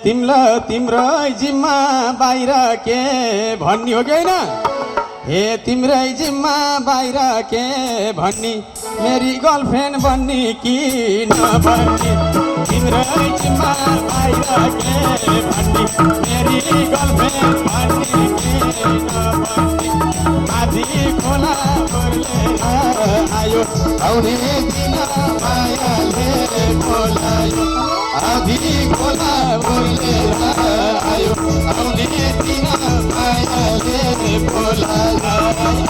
तिम्रो तिम्रो जिम्मा बाहिर के भन्ने हो कि होइन हे तिम्रै जिम्मा बाहिर के भन्ने मेरी गर्लफ्रेन्ड बन्ने कि नबन्ने तिम्रै जिम्मा बाहिर के भन्ने मेरी गर्लफ्रेन्ड बन्ने कि नबन्ने आधी खोला बोलेर आयो आउने दिन मायाले बोलायो आधी खोला बोलेर आयो आउने दिन मायाले बोलायो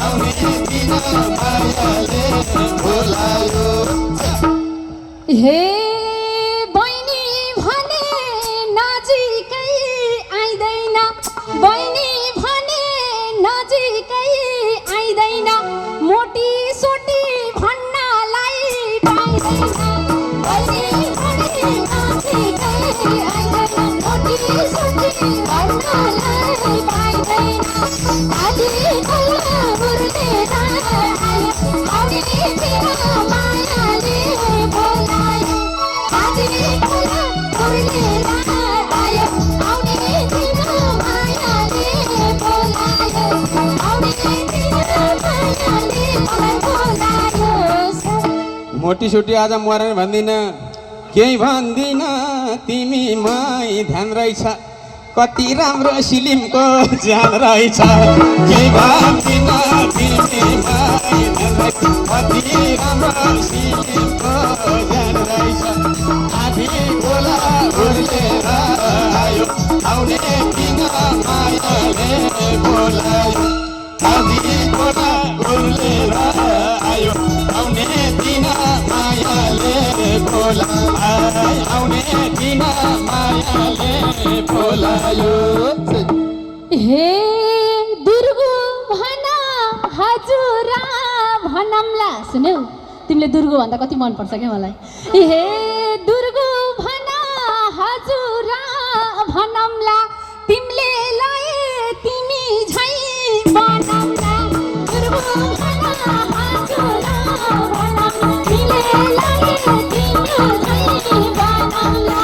आउने दिन मायाले बोलायो हे बहिनी भने नजिकै आइदैन बहिनी भने नजिकै आइदैन मोटी सोटी भन्नलाई पाइदैन बहिनी भने नजिकै आइदैन मोटी सोटी भन्नलाई पाइदैन आधी खोला बोलेर आयो आउने दिन मायाले बोलायो आधी खोला बोलेर आयो आउने दिन मायाले बोलायो आउने दिन मायाले मलाई बोलायो मोटी सोटी आज मरेन भन्दिन केही भन्दिन तिमीमै ध्यान रहेछ कति राम्रो सिलिमको ज्यान रहेछ केही भन्दिन तिमीमै ध्यान रहेछ कति राम्रो सिलिमको ज्यान रहेछ आधी खोला बोलेर आयो आउने दिन मायाले बोलायो आधी खोला बोलेर आयो आउने दिन मायाले बोलायो आउने दिन मायाले बोलायो हे दुर्गु भन हजुर भनमला सुन्यौ तिमीले दुर्गु भन्दा कति मन पर्छ क्या मलाई हे दुर्गु भन हजुर भनमला तिमीले लाए तिमी झै बनमला दुर्गु भन हजुर भनमला तिमीले लाए तिमी झै बनमला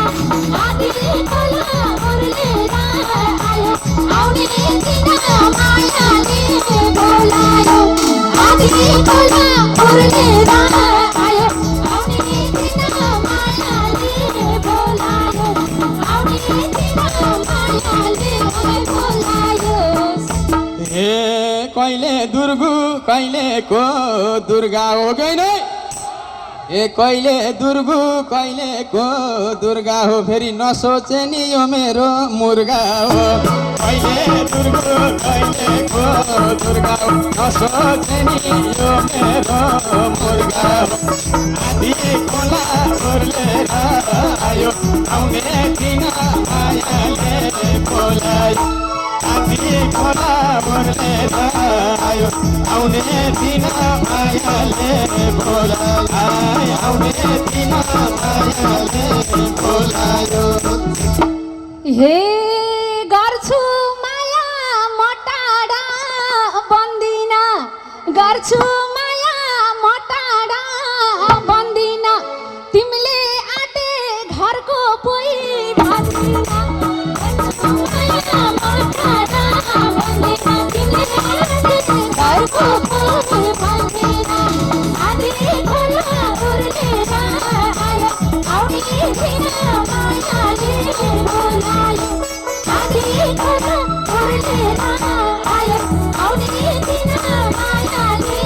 आधी खोला बोलेर आयो आउने दिन मायाले बोलायो आधी खोला बोलेर आयो आउने दिन मायाले बोलायो आउने दिन मायाले बोलायो हे कहिले दुर्गु कहिले को दुर्गा हो गइन ए कहिले दुर्गु कहिले को दुर्गा हो फेरि नसोचे नि यो मेरो मुर्गा हो कहिले दुर्गु कहिले को दुर्गा हो नसोचे नि यो मेरो मुर्गा हो आधी खोला बोलेर आयो आउने दिन मायाले बोलायो आधी खोला बोलेर आयो आउने दिन मायाले बोलायो आउने दिन मायाले बोलायो हे गर्छु माया म टाढा बन्दिन गर्छु माया म टाढा बन्दिन तिमीले आटे घरको पोइ भन्दिन गर्छु माया म टाढा बन्दिन तिमीले आटे घरको पोइ भन्दिन आधी खोला बोलेर आयो आउने दिन मायाले बोलायो आधी खोला बोलेर आयो आउने दिन मायाले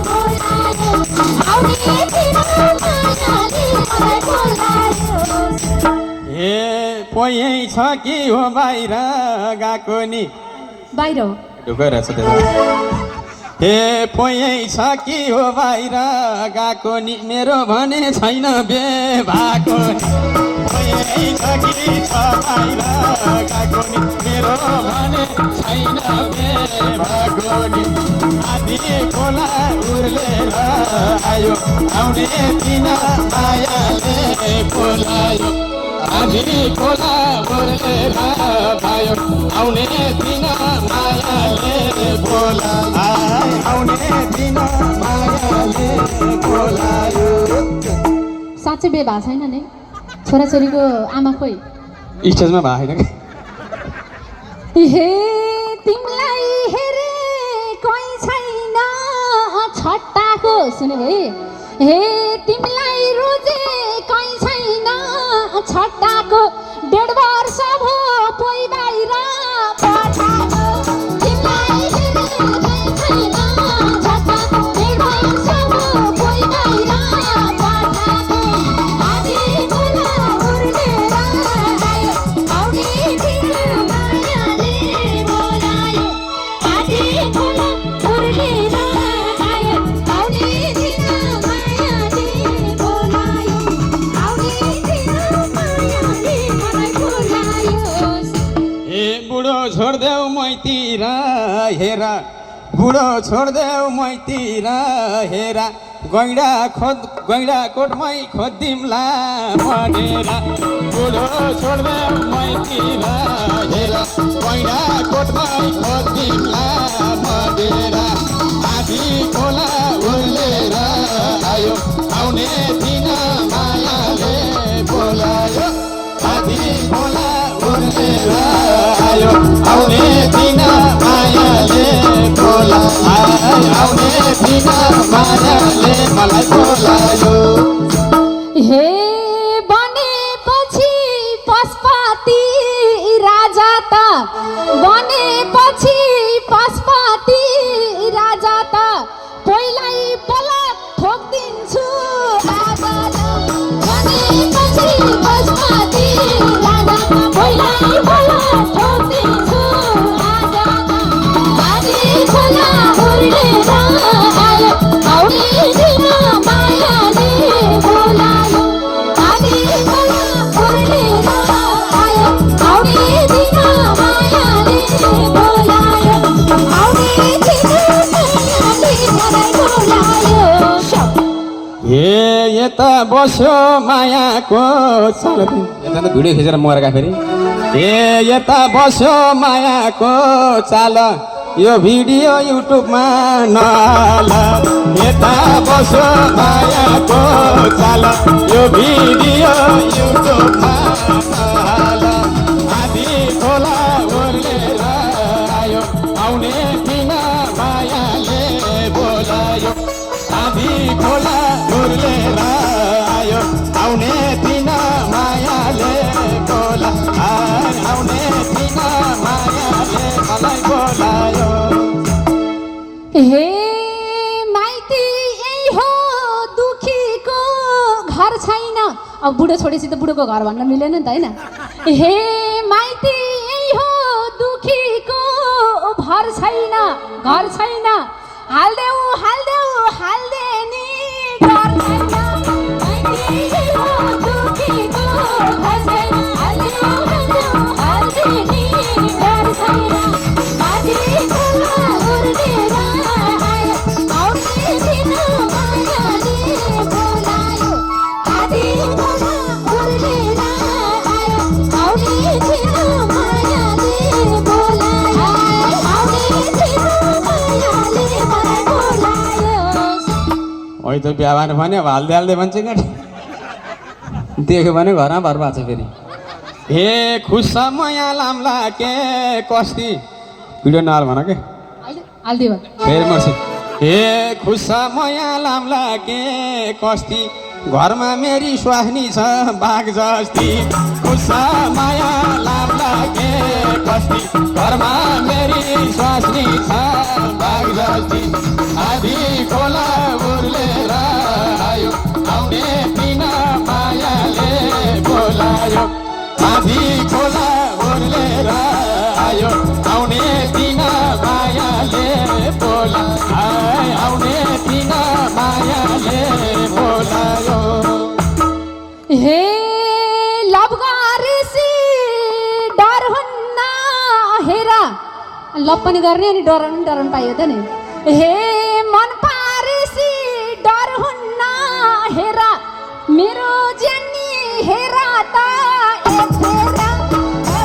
बोलायो आउने दिन मायाले मलाई बोलायो हे पोइ छ कि हो बाहिर गएको नि बाहिर हो ढुक्कै रहेछ हे पोइ छ कि हो बाहिर गएको नि मेरो भने छैन बे भएको पोइ छ कि छ बाहिर गएको नि मेरो भने छैन बे भएको नि आधी खोला उर्लेर आयो आउने दिन मायाले बोलायो आधी खोला बोलेर आयो आउने दिन मायाले बोलायो आउने दिन मायाले बोलायो साँच्चै बे भएको छैन नि छोराछोरीको आमा खोइ स्टेजमा भएको होइन कि हे तिमीलाई हेरे कोही छैन छट्टाको सुने है हे तिमीलाई रोजे कोही छैन छट्टाको 1.5 वर्ष भो पोइ बाहिर पठाएको तिमीलाई हेरे कोही छैन छट्टाको 1.5 वर्ष भो पोइ बाहिर पठाएको आधी खोला उर्लेर आयो आउने दिन मायाले बोलायो आधी खोला उर्लेर आयो आउने दिन मायाले बोलायो आउने दिन मायाले मलाई बोलायो ए बुढो छोडिदेऊ मैतिर हेर बुढो छोडिदेऊ मैतिर हेर गैँडा कोटमै खोजिदिउँला मरेर बुढो छोडिदेऊ मैतिर हेर गैँडा कोटमै खोजिदिउँला मरेर आधी खोला उर्लेर आयो आउने दिन मायाले बोलायो आधी खोला उर्लेर आयो आउने दिन मायाले बोला आउने दिन मायाले मलाई बोलायो हे बनेपछि पशुपति राजा त बनेपछि पशुपति राजा त पहिल्यै पलक ठोकिदिन्छु आज बनेपछि पशुपति राजा त पहिल्यै पलक ठोकिदिन्छु आज आधी खोला उर्लेर आयो आउने दिन मायाले बोलायो आधी खोला उर्लेर आयो आउने दिन मायाले बोलायो आउने दिन मायाले मलाई बोलायो ए यता बस्यो मायाको चल यता त भिडियो खिचेर मरेका फेरि ए यता बस्यो मायाको चाल यो भिडियो युट्युबमा नहाल यता बस्यो मायाको चाल यो भिडियो युट्युबमा नहाल आधी खोला उर्लेर आयो आउने दिन मायाले बोलायो आधी खोला उर्लेर आयो आउने दिन मायाले बोला आउने दिन मायाले मलाई बोलायो हे माइती यही हो दुखीको घर छैन अब बुढो छोडेपछि त बुढोको घर भन्न मिलेन नि त होइन हे माइती यही हो दुखीको घर छैन हाल्देऊ हाल्दे नि घर छैन माइती यही हो दुखीको घर छैन हाल्दे नि घर छैन आधी खोला उर्लेर आयो आउने दिन मायाले बोलायो आधी खोला उर्लेर आयो आउने दिन मायाले बोलायो आउने दिन मायाले मलाई बोलायो ओइ त बिहा भएन भने हाल्दै भन्छ गाडी देख्यो भने घरमा भर भएको छ फेरि हे खुसा मया लाम्ला के कस्ती भिडियो नहाल भन के हाल्दियो फेरि मर्छ हे खुसा मया लाम्ला के कस्ती घरमा मेरी स्वास्नी छ बाघ जस्ती खुसा माया लाम्ला के कस्ती घरमा मेरी स्वास्नी छ बाघ जस्ती आधी खोला उर्लेर आयो आउने दिन मायाले बोलायो आधी खोला उर्लेर आयो आउने दिन मायाले बोला आउने दिन मायाले बोलायो हे लबगारेसी डर हुन्न हेरा लप पनि गर्ने अनि डराउनु पाइयो त नि हे मन पारेसी डर हुन्न हेरा मेरो जेनी हेरा त हेरा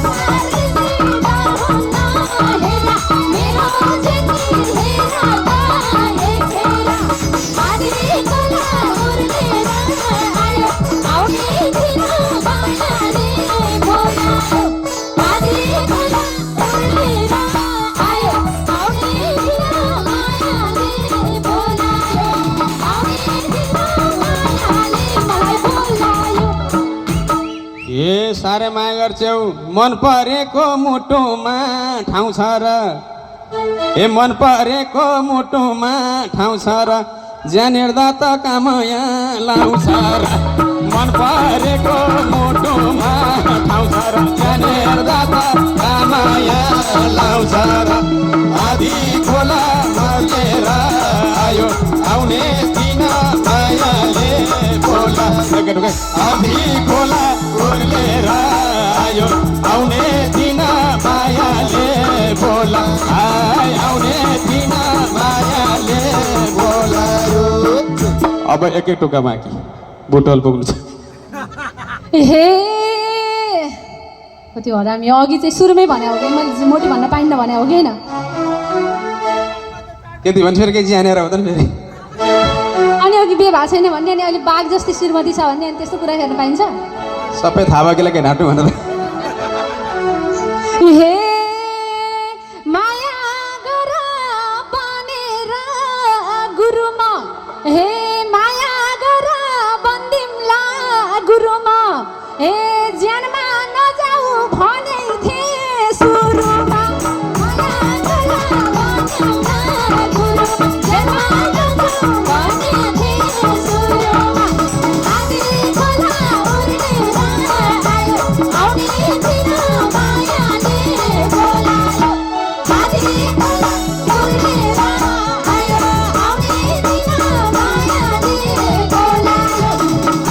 पारेसी डर हुन्न हेरा मेरो जेनी हेरा त हेरा आधी खोला उर्लेर आयो आउने दिन मायाले बोलायो ए साह्रै माया गर्छौ मन परेको मुटुमा ठाउँ छ र ए मन परेको मुटुमा ठाउँ छ र ज्यान हेर्दा त कामया लाउँछ र मन परेको मुटुमा ठाउँ छ र ज्यान हेर्दा त कामया लाउँछ र आधी खोला मरेर आयो आउने दिन मायाले बोला आधी खोला उर्लेर आयो आउने दिन मायाले बोला आउने दिन मायाले बोलायो। अब एक टुक्का बाँकी बुटोल पुग्नु छ। हे त्यो हरामी अघि चाहिँ सुरुमै भने हो कि मैले मोटी भन्न पाइन्न भने हो कि होइन? त्यति भने फेरि केही जानेर हुँदैन फेरि। अनि अघि बिहे भएको छैन भन्ने अनि अहिले बाघ जस्तै श्रीमती छ भन्ने अनि त्यस्तो कुरा हेर्न पाइन्छ? सबै थाहा भयो कि ढाँटु भनेर। हे माया गर बनेर गुरुमा हे माया गर बन्दिमला गुरुमा हे ज्यानमा नजाऊ भने थिए सुरुमा माया गर बन्दिमला गुरुमा ज्यानमा नजाऊ भने थिए सुरुमा आधी खोला उर्लेर आयो आउने दिन मायाले बोलायो आधी खोला उर्लेर आयो आउने दिन मायाले बोलायो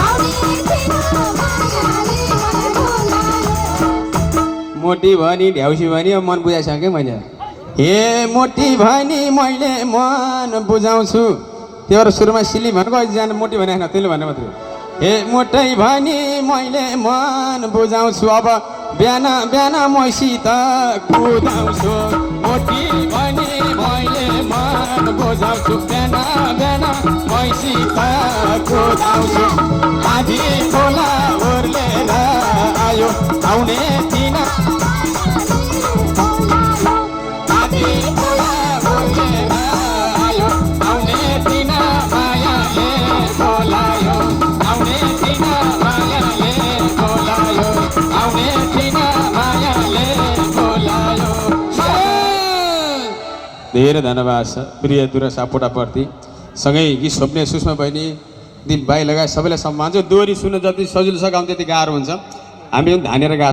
आउने दिन मायाले बोलायो। मोटी भनी ढ्याउसी भनी अब मन बुझाइसकेँ मैले। हे मोटी भनी मैले मन बुझाउँछु त्यो भएर सुरुमा सिली भनेको अहिले जान मोटी भने होइन त्यसले भने मात्रै। हे मोटै भनी मैले मन बुझाउँछु अब बिहान बिहान मैसित कुदाउँछु मोटी भनी मैले मन बुझाउँछु बिहान बिहान मैसित कुदाउँछु आधी खोला उर्लेर आयो आउने दिन आधी खोला उर्लेर आयो आउने दिन मायाले बोलायो आउने दिन मायाले बोलायो आउने दिन मायाले बोलायो। धेरै धन्यवाद छ प्रिय दुरा सापकोटाप्रति सँगै गीत छोप्ने सुषमा बहिनी दिप भाइ लगायत सबैलाई सम्मान छ। दोहोरी सुन्न जति सजिलो छ गाउँ त्यति गाह्रो हुन्छ हामी पनि धानेर गा